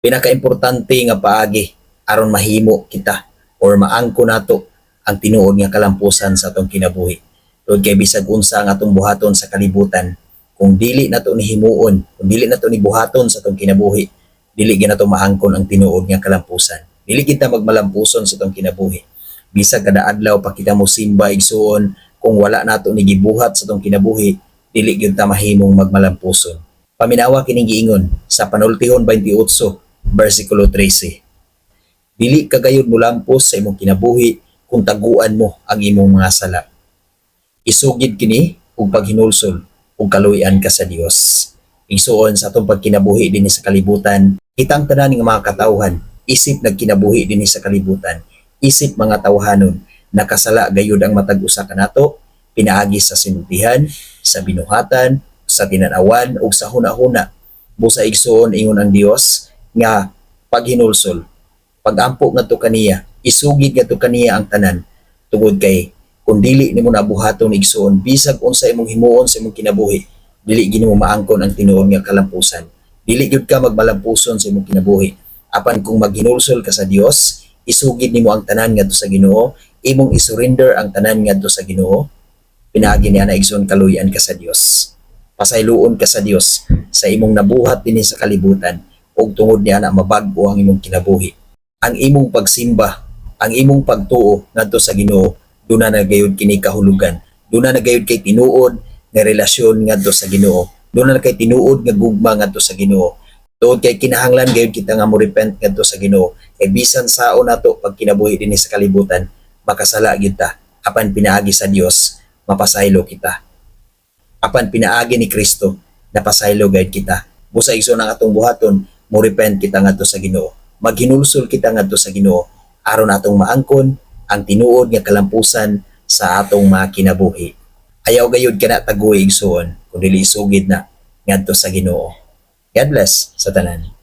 Pinakaimportante nga paagi aron mahimo kita or maangko nato ang tinuod nga kalampusan sa atong kinabuhi. Tungod kay bisag unsa ang atong buhaton sa kalibutan, kung dili nato ni himuon, kung dili nato ni buhaton sa atong kinabuhi, dili gyud nato maangkon ang tinuod nga kalampusan. Dili kita magmalampuson sa atong kinabuhi. Bisag kada adlaw pa kita mo simba, igsuon, kung wala nato ni gibuhat sa atong kinabuhi, dili gyud ta mahimong magmalampuson. Paminawa kining giingon sa Panultihon 28 versikulo 13. Dili ka gayud molampos sa imong kinabuhi kung taguan mo ang imong mga sala. Isugid kini ug paghinulsol ug kaluy-an ka sa Dios. Igsuon, sa atong pagkinabuhi dinhi sa kalibutan, kitang tanan nga mga katawhan, isip nagkinabuhi dinhi sa kalibutan, isip mga tawhanon, nakasala gayud ang matag usa kanato pinaagi sa sinultihan, sa binuhatan, sa tinanawan ug sa huna-huna. Busa, igsuon, ingon ang Dios nga paghinulsol, pagampo ngadto kaniya, isugid ngadto kaniya ang tanan, tungod kay kung dili nimo nabuhaton, igsuon, bisag unsa imong himuon sa imong kinabuhi, dili gyud nimo maangkon ang tinuod nga kalampusan. Dili gyud ka magmalampuson sa imong kinabuhi. Apan kung maghinulsol ka sa Dios, isugid nimo ang tanan ngadto sa Ginoo, imong isurrender ang tanan ngadto sa Ginoo, pinaagi niya na, igsoon, kaluy-an ka sa Dios. Pasayloon ka sa Dios sa imong nabuhat dinhi sa kalibutan ug tungod niya na mabag-o ang imong kinabuhi. Ang imong pagsimba, ang imong pagtuo ngadto sa Ginoo, duna na gayud kini kahulugan. Duna na gayud kay tinuod nga relasyon ngadto sa Ginoo. Duna na kay tinuod nga gugma ngadto sa Ginoo. Tungod kay kinahanglan gayud kita nga mo repent ngadto sa Ginoo. Kay bisan saon nato pag kinabuhi dinhi sa kalibutan, makasala gyud ta. Apan pinaagi sa Dios, mapasaylo kita. Apan pinaagi ni Kristo, napasaylo gayud kita. Busa, igsoon, ang atong buhaton, mo repent kita ngadto sa Ginoo. Maghinulsol kita ngadto sa Ginoo aron atong maangkon ang tinuod nga kalampusan sa atong mga kinabuhi. Ayaw gayud kana taguhi, igsuon, kun dili isugid na ngadto sa Ginoo. God bless sa tanan.